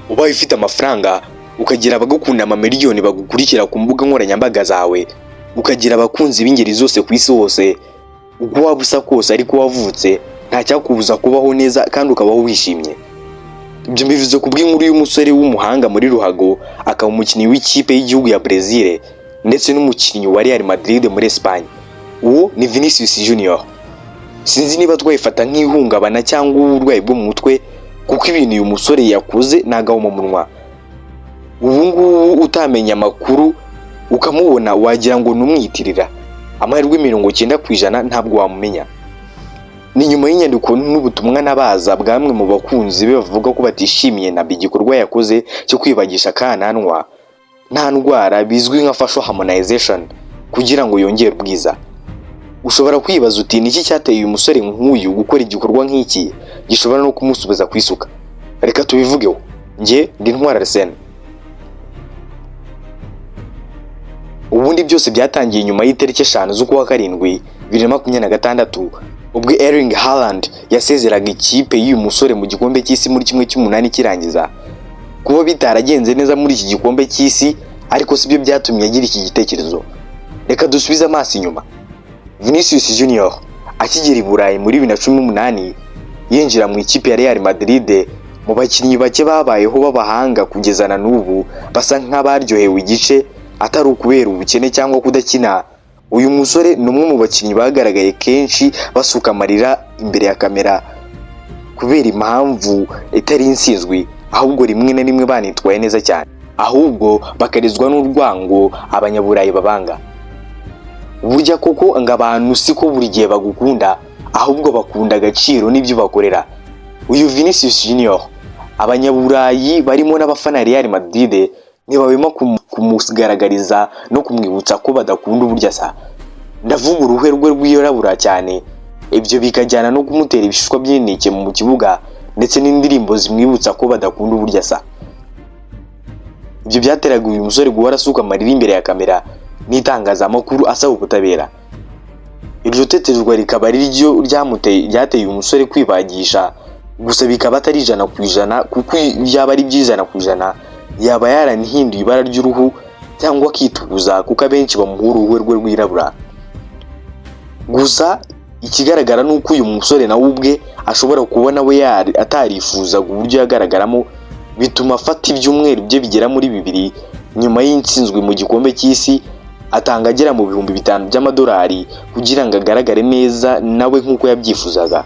Ubaye ufite amafaranga, ukagira abagukunda amamiliyoni bagukurikira ku mbuga nkoranyambaga zawe, ukagira abakunzi b'ingeri zose ku isi hose, uko waba usa kose ariko wavutse, nta cyakubuza kubaho neza kandi ukabaho wishimye. Ibyo mbivuze ku bw'inkuru y'umusore w'umuhanga muri ruhago, akaba umukinnyi w'ikipe y'igihugu ya Brazil ndetse n'umukinnyi wa Real Madrid muri Espagne. Uwo ni Vinicius Junior. Sinzi niba twayifata nk'ihungabana cyangwa uburwayi bwo mu mutwe, kuko ibintu uyu musore yakoze ni agahomamunwa. Ubu ngubu utamenya amakuru ukamubona wagira ngo ni umwitirira. Amahirwe 90% ntabwo wamumenya. Ni nyuma y'inyandiko n'ubutumwa ntabaza bw'amwe mu bakunzi be bavuga ko batishimiye namba igikorwa yakoze cyo kwibagisha akananwa nta ndwara, bizwi nka facial harmonization, kugira ngo yongere ubwiza. Ushobora kwibaza uti: "Niki cyateye uyu musore nk'uyu gukora igikorwa nk'iki gishobora no kumusubiza ku isuka?" Reka tubivugeho. Njye ndi Ntwari Arsene. Ubundi byose byatangiye nyuma y'itariki 5 z'ukwa karindwi 2026, ubwo Erling Haaland yasezeraga ikipe y'uyu musore mu gikombe cy'isi muri 1/8 kirangiza. Kuba bitaragenze neza muri iki gikombe cy'isi ariko sibyo byatumye agira iki gitekerezo. Reka dusubize amaso inyuma. Vinicius Junior akigera i Burayi muri 2018, yinjira mu ikipe ya Real Madrid, mu bakinnyi bake babayeho b'abahanga kugeza na n'ubu basa nk'abaryohewe igice, atari ukubera ubukene cyangwa kudakina. Uyu musore ni umwe mu bakinnyi bagaragaye kenshi basuka amarira imbere ya kamera kubera impamvu itari insinzwi, ahubwo rimwe na rimwe banitwaye neza cyane, ahubwo bakarizwa n'urwango abanyaburayi babanga. Burya koko ngo abantu siko buri gihe bagukunda, ahubwo bakunda agaciro n'ibyo bakorera. Uyu Vinicius Junior, abanyaburayi barimo n'abafana Real Madrid ntibahwema kumugaragariza no kumwibutsa ko badakunda uburyo asa. Ndavuga uruhu rwe rwirabura cyane, ibyo bikajyana no kumutera ibishishwa by'imineke mu kibuga ndetse n'indirimbo zimwibutsa ko badakunda uburyo asa. Ibyo byateraga uyu musore guhora asuka amarira imbere ya kamera n'itangazamakuru asaba ubutabera. Iryo tetezwa rikaba ari ryo ryateye uyu musore kwibagisha, gusa bikaba atari 100%, kuko byaba ari iby'100% yaba yaranahinduye ibara ry'uruhu cyangwa akitukuza, kuko abenshi bamuha uruhu rwe rwirabura. Gusa ikigaragara ni uko uyu musore nawe ubwe ashobora kuba nawe atarifuzaga uburyo yagaragaramo, bituma afata ibyumweru bye bigera muri 2 nyuma y'intsinzwi mu gikombe cy'isi, atanga agera mu 5000 by'amadolari kugira ngo agaragare neza nawe nk'uko yabyifuzaga.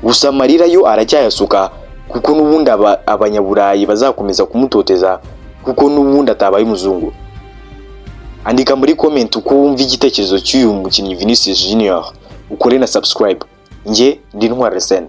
Gusa amarira yo aracyayasuka, kuko n'ubundi abanyaburayi bazakomeza kumutoteza, kuko n'ubundi atabaye umuzungu. Andika muri comment uko wumva igitekerezo cy'uyu mukinnyi Vinicius Junior, ukore na subscribe. Njye ndi Ntwari Arsene.